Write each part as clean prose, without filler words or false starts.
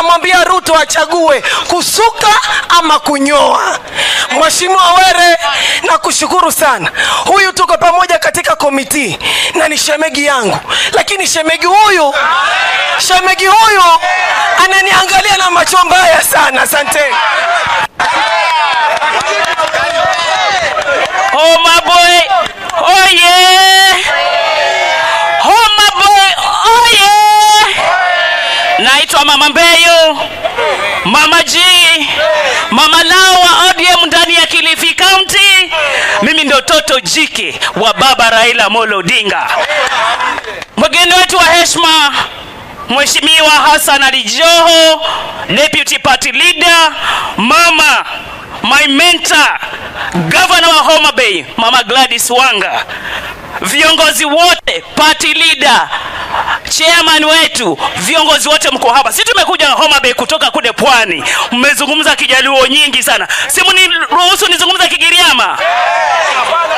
Namwambia Ruto achague kusuka ama kunyoa. Mheshimiwa Were, nakushukuru sana. Huyu tuko pamoja katika committee na ni shemegi yangu, lakini shemegi huyu ananiangalia na macho mbaya sana. Asante. Homa Bay oye! Homa Bay oye! Naitwa Mama Mbeyu, Mama G, Mama Lao wa ODM ndani ya Kilifi County. Mimi ndo toto jike wa Baba Raila Amolo Odinga. Mgeni wetu wa heshima, Mheshimiwa Hassan Ali Joho, Deputy Party Leader, Mama my mentor, Governor wa Homa Bay, Mama Gladys Wanga, viongozi wote, party leader, chairman wetu, viongozi wote mko hapa. Sisi tumekuja Homa Bay kutoka kule pwani. Mmezungumza Kijaluo nyingi sana. Simu niruhusu nizungumze Kigiriama?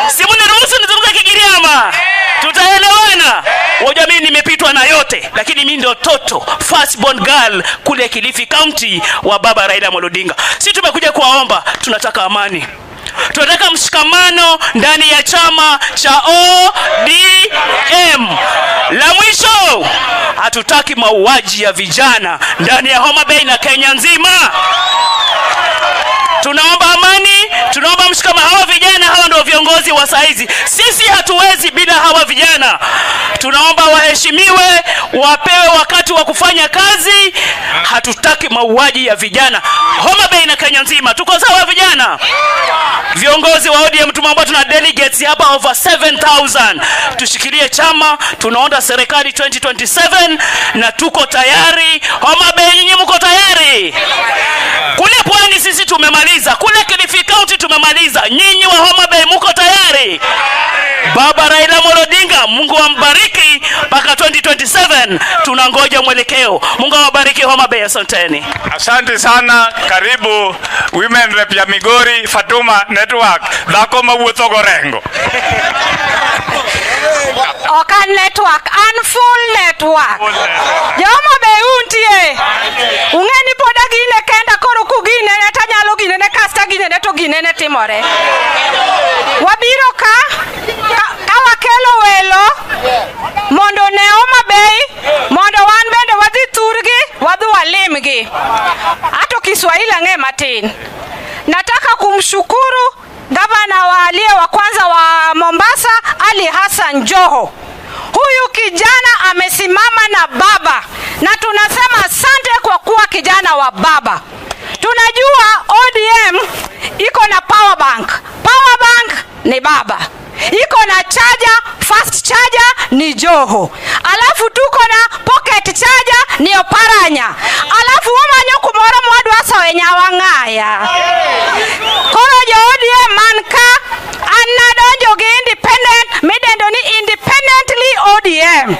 Simu niruhusu nizungumze Kigiriama? Tutaelewana. Wajua mimi nimepitwa na yote, lakini mimi ndio toto first born girl kule Kilifi County wa Baba Raila Amolo Odinga. Sisi tumekuja kuwaomba, tunataka amani. Tunataka mshikamano ndani ya chama cha ODM. La mwisho, hatutaki mauaji ya vijana ndani ya Homa Bay na Kenya nzima. Tunaomba amani, tunaomba mshikamano. Hawa vijana hawa ndio viongozi wa saizi. Sisi hatuwezi bila hawa vijana. Tunaomba waheshimiwe, wapewe wakati wa kufanya kazi. Hatutaki mauaji ya vijana Homa Bay na Kenya nzima. Tuko sawa, vijana? Viongozi wa ODM tumeomba, tuna delegates hapa over 7000. Tushikilie chama, tunaunda serikali 2027 na tuko tayari. Homa Bay, nyinyi mko tayari? Kule pwani sisi tumemaliza, kule Kilifi County tumemaliza. Nyinyi wa Homa Bay mko tayari? Baba Raila Amolo Odinga, Mungu ambariki mpaka 2027. Tunangoja mwelekeo. Mungu awabariki Homa Bay, asanteni. Asante sana, karibu Women Rep ya Migori, Fatuma Network, dhako mawuotho gorengo. Ok an network, an full network. Joma be untie. Ung'e ni pod agine kenda, koro kuginene tanyalo ginene kasta ginene to ginene timore. Wabiro ka wakelo welo mondo ne Homa Bay, mondo wan bende wadhi thurgi, wadhi walimgi. Ato Kiswahili ang'e matin. Nataka kumshukuru gavana wa aliye wa kwanza wa Mombasa, Ali Hassan Joho. Huyu kijana amesimama na baba na tunasema asante kwa kuwa kijana wa baba. Tunajua ODM iko na power bank. Power bank ni baba. Iko na charger, fast charger ni Joho. Alafu tuko na pocket charger ni Oparanya. Alafu wamanyo kumoro mwadwa soe nyawang'aya. Koro jo ODM man ka, an nadonjo gi independent midendo ni independently ODM.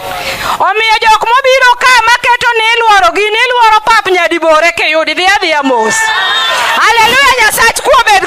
Omiyo jok mobiro ka maketo ni iluoro gini, iluoro pap nyadibore kiyudi dhi adhiya mos.